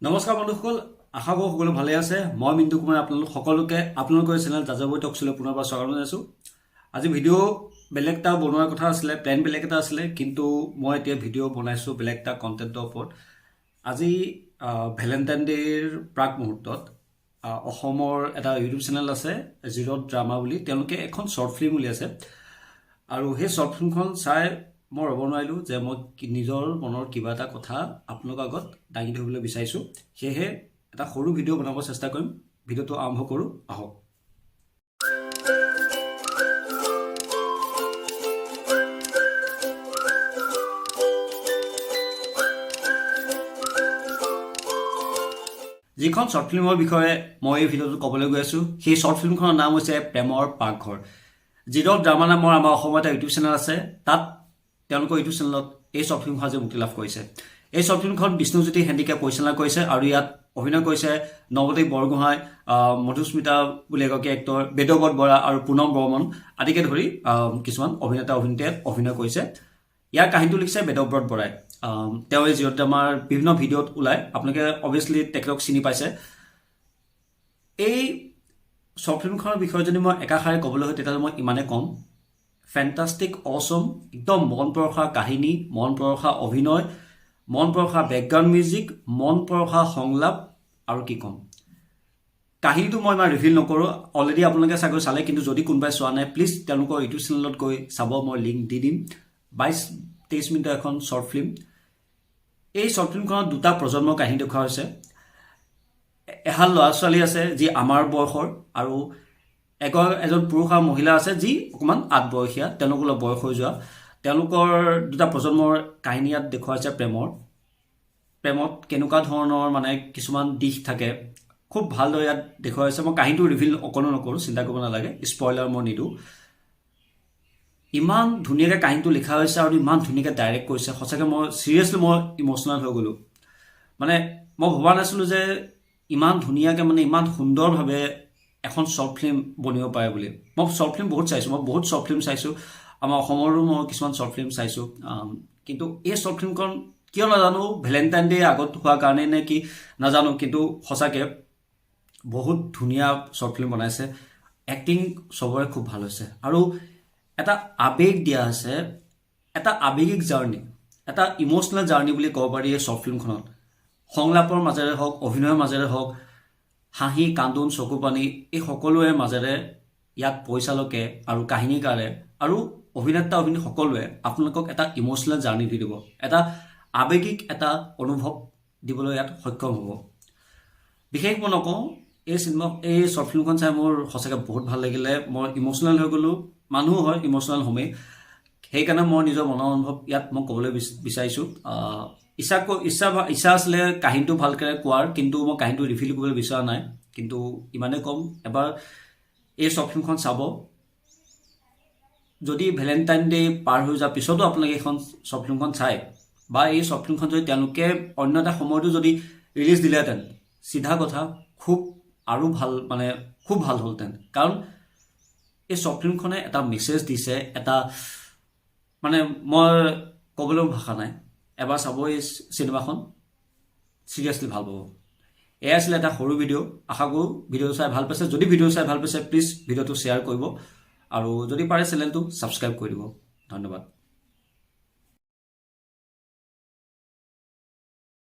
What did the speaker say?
নমস্কাৰ বন্ধুসকল, আশা কৰোঁ সকলো ভালে আছে। মই মিণ্টু কুমাৰ, আপোনালোক সকলোকে আপোনালোকৰ চেনেল যাযাবৰী টকছলৈ পুনৰবাৰ স্বাগতম জনাইছোঁ। আজি ভিডিঅ' বেলেগ এটা বনোৱাৰ কথা আছিলে, প্লেন বেলেগ এটা আছিলে, কিন্তু মই এতিয়া ভিডিঅ' বনাইছোঁ বেলেগ এটা কণ্টেণ্টৰ ওপৰত। আজি ভেলেণ্টাইন ডে'ৰ প্ৰাক মুহূৰ্তত অসমৰ এটা ইউটিউব চেনেল আছে জিৰ' ড্ৰামা বুলি, তেওঁলোকে এখন শ্বৰ্ট ফিল্ম উলিয়াইছে আৰু সেই শ্বৰ্ট ফিল্মখন চাই মই ৰ'ব নোৱাৰিলোঁ যে মই নিজৰ মনৰ কিবা এটা কথা আপোনালোকৰ আগত দাঙি ধৰিবলৈ বিচাৰিছোঁ। সেয়েহে এটা সৰু ভিডিঅ' বনাব চেষ্টা কৰিম। ভিডিঅ'টো আৰম্ভ কৰোঁ আহক। যিখন শ্বৰ্ট ফিল্মৰ বিষয়ে মই এই ভিডিঅ'টো ক'বলৈ গৈ আছোঁ, সেই শ্বৰ্ট ফিল্মখনৰ নাম হৈছে প্ৰেমৰ পাকঘৰ। জিৰ' ড্ৰামা নামৰ আমাৰ অসমৰ এটা ইউটিউব চেনেল আছে, তাত তেওঁলোকৰ ইউটিউব চেনেলত এই শ্বৰ্ট ফিল্মখন আজি মুক্তি লাভ কৰিছে। এই শ্বৰ্ট ফিল্মখন বিষ্ণুজ্যোতি হেণ্ডিকে পৰিচালনা কৰিছে আৰু ইয়াত অভিনয় কৰিছে নৱদ্বীপ বৰগোহাঁই, মধুস্মিতা বুলি এগৰাকী এক্টৰ, বেদব্ৰত বৰা আৰু পুনম বৰ্মন আদিকে ধৰি কিছুমান অভিনেতা অভিনেত্ৰীয়ে অভিনয় কৰিছে। ইয়াৰ কাহিনীটো লিখিছে বেদব্ৰত বৰাই। তেওঁ এই জিৰ' ড্ৰামাৰ বিভিন্ন ভিডিঅ'ত ওলায়, আপোনালোকে অভিয়াছলি তেখেতক চিনি পাইছে। এই শ্বৰ্ট ফিল্মখনৰ বিষয়ে যদি মই একাষাৰে ক'বলৈ হয়, তেতিয়াহ'লে মই ইমানে ক'ম, ফেণ্টাষ্টিক, অচম, একদম মন পৰশা কাহিনী, মন পৰশা অভিনয়, মন পৰশা বেকগ্ৰাউণ্ড মিউজিক, মন পৰশা সংলাপ, আৰু কি ক'ম। কাহিনীটো মই ইমান ৰিভিল নকৰোঁ, অলৰেডি আপোনালোকে চাগৈ চালে, কিন্তু যদি কোনোবাই চোৱা নাই, প্লিজ তেওঁলোকৰ ইউটিউব চেনেলত গৈ চাব, মই লিংক দি দিম। 22-23 মিনিটৰ এখন শ্বৰ্ট ফিল্ম। এই শ্বৰ্ট ফিল্মখনত দুটা প্ৰজন্মৰ কাহিনী দেখুওৱা হৈছে। এহাল ল'ৰা ছোৱালী আছে যি আমাৰ বয়সৰ আৰু এজন পুৰুষ আৰু মহিলা আছে যি অকণমান আদবয়সীয়া, তেওঁলোক অলপ বয়স হৈ যোৱা। তেওঁলোকৰ দুটা প্ৰজন্মৰ কাহিনী ইয়াত দেখুওৱা হৈছে। প্ৰেমত কেনেকুৱা ধৰণৰ মানে কিছুমান দিশ থাকে, খুব ভালদৰে ইয়াত দেখুওৱা হৈছে। মই কাহিনীটো ৰিভিল অকণো নকৰোঁ, চিন্তা কৰিব নালাগে, স্পইলাৰ মই নিদিওঁ। ইমান ধুনীয়াকৈ কাহিনীটো লিখা হৈছে আৰু ইমান ধুনীয়াকৈ ডাইৰেক্ট কৰিছে, সঁচাকৈ মই চিৰিয়াছলি মই ইম'চনেল হৈ গ'লোঁ। মানে মই ভবা নাছিলোঁ যে ইমান ধুনীয়াকৈ, মানে ইমান সুন্দৰভাৱে এখন শ্বৰ্ট ফিল্ম বনিব পাৰে বুলি। মই শ্বৰ্ট ফিল্ম বহুত চাইছোঁ, মই বহুত শ্বৰ্ট ফিল্ম চাইছোঁ, আমাৰ অসমৰো মই কিছুমান শ্বৰ্ট ফিল্ম চাইছোঁ, কিন্তু এই শ্বৰ্ট ফিল্মখন কিয় নাজানো, ভেলেণ্টাইন ডে আগত হোৱাৰ কাৰণে নে কি নাজানো, কিন্তু সঁচাকৈ বহুত ধুনীয়া শ্বৰ্ট ফিল্ম বনাইছে। এক্টিং চবৰে খুব ভাল হৈছে আৰু এটা আৱেগ দিয়া আছে, এটা আৱেগিক জাৰ্ণি, এটা ইম'চনেল জাৰ্ণি বুলি ক'ব পাৰি। এই শ্বৰ্ট ফিল্মখনত সংলাপৰ মাজেৰে হওক, অভিনয়ৰ মাজেৰে হওক, হাঁহি কান্দোন চকু পানী, এই সকলোৰে মাজেৰে ইয়াত পৰিচালকে আৰু কাহিনীকাৰে আৰু অভিনেতা অভিনেত্ৰী সকলোৱে আপোনালোকক এটা ইম'চনেল জাৰ্ণি দি দিব, এটা আৱেগিক এটা অনুভৱ দিবলৈ ইয়াত সক্ষম হ'ব। বিশেষ মই নকওঁ, এই শ্বৰ্ট ফিল্মখন চাই মোৰ সঁচাকৈ বহুত ভাল লাগিলে। মই ইম'চনেল হৈ গ'লোঁ। মানুহ হয়, ইম'চনেল হ'মেই। সেইকাৰণে মই নিজৰ মনৰ অনুভৱ ইয়াত মই ক'বলৈ বিচাৰিছোঁ। ইচ্ছা আছিলে কাহিনীটো ভালকৈ কোৱাৰ, কিন্তু মই কাহিনীটো ৰিভিল কৰিবলৈ বিচৰা নাই। কিন্তু ইমানেই ক'ম, এবাৰ এই শ্বৰ্ট ফিল্মখন চাব। যদি ভেলেণ্টাইন ডে পাৰ হৈ যোৱাৰ পিছতো আপোনালোকে এইখন শ্বৰ্ট ফিল্মখন চায় বা এই শ্বৰ্ট ফিল্মখন যদি তেওঁলোকে অন্য এটা সময়তো যদি ৰিলিজ দিলেহেঁতেন, চিধা কথা খুব আৰু ভাল, মানে খুব ভাল হ'লহেঁতেন। কাৰণ এই শ্বৰ্ট ফিল্মখনে এটা মেছেজ দিছে, এটা মানে মই ক'বলৈও ভাষা নাই। এবাৰ চাব এই চিনেমাখন, চিৰিয়াছলি ভাল পাব। এয়া আছিলে এটা সৰু ভিডিঅ'। আশা কৰোঁ ভিডিঅ'টো চাই ভাল পাইছে। যদি ভিডিঅ' চাই ভাল পাইছে, প্লিজ ভিডিঅ'টো শ্বেয়াৰ কৰিব আৰু যদি পাৰে চেনেলটো ছাবস্ক্ৰাইব কৰি দিব। ধন্যবাদ।